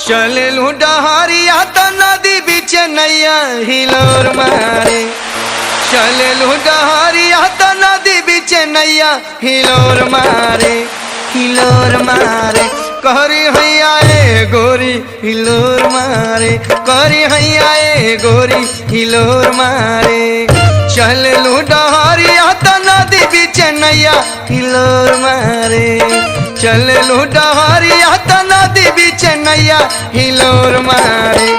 चलेलू डहरिया त नदी बीच नैया हिलोर मारे। चलेलू डहरिया त नदी बीच नैया हिलोर मारे, हिलोर मारे। करी हैया ए गोरी हिलोर मारे, करी हैया ए गोरी हिलोर मारे। चलेलू डहरिया त नदी बीच नैया हिलोर मारे। चलेलू डहरिया त नदी बीच नैया हिलोर मारे,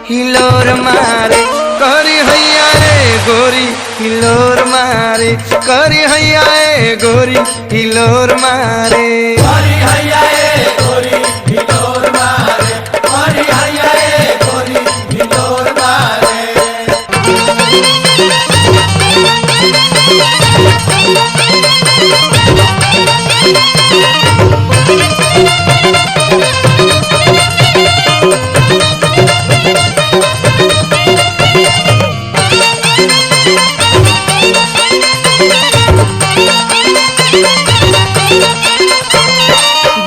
हिलोर मारे। करी हैया ए गोरी हिलोर मारे, करी हैया ए गोरी हिलोर मारे। हरी हैया ए गोरी हिलोर मारे, हरी हैया ए गोरी हिलोर मारे।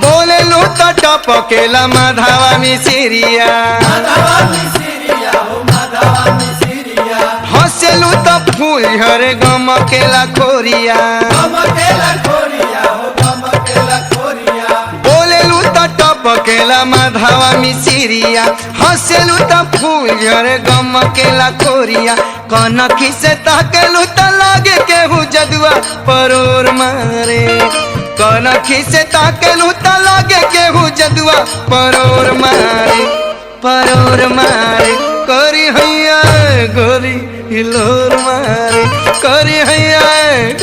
बोलेलू त टपकेला माधावा मिसिरिया, माधवा मिसिरिया हो माधवा मिसिरिया। हंसेलू त फूल झरे गमकेला खोरिया। गमकेला खोरिया हो गमकेला खोरिया। बोलेलू त टपकेला माधावा मिसिरिया, हंसेलू त फूल झरे गमकेला खोरिया। कनखी से ताकेलू त लागे केहू जदुआ परोर मारे। कनखी से ताकेलू त लागे केहू जदुआ परोर मारे, परोर मारे। करी हैया गोरी हिलोर मारे, करी हैया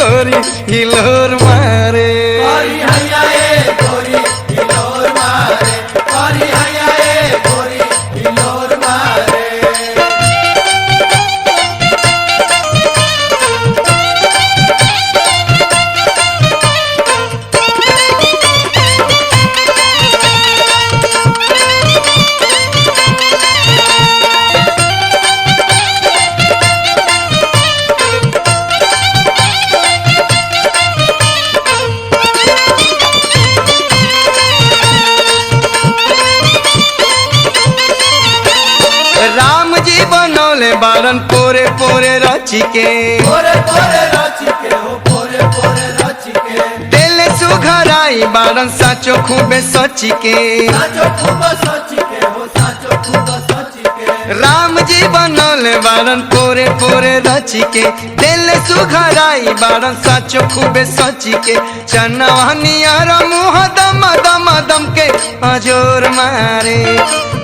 गोरी हिलोर मारे। हरी हैया ए गोरी हिलोर मारे, हरी हैया ए गोरी हिलोर मारे। राम जी बनौले बारन पोरे पोरे रची के, पोरे पोरे रची के हो पोरे पोरे रची के। दिल सुघराई बारन साचो खूबे सची के। साचो खूब सची के हो साचो खूब सची के। राम जी बनौले बारन पोरे पोरे रची के, दिल सुघराई बारन साचो खूबे सची के। चनवनियर मुँह दम दम दम के अजोर मारे।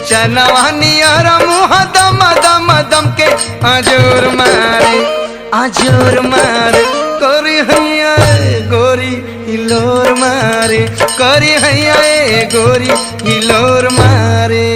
चनवनियर मुँह दम दम दम के अजोर मारे, अजोर मारे। करी हैया गोरी हिलोर मारे, करी हैया गोरी हिलोर मारे।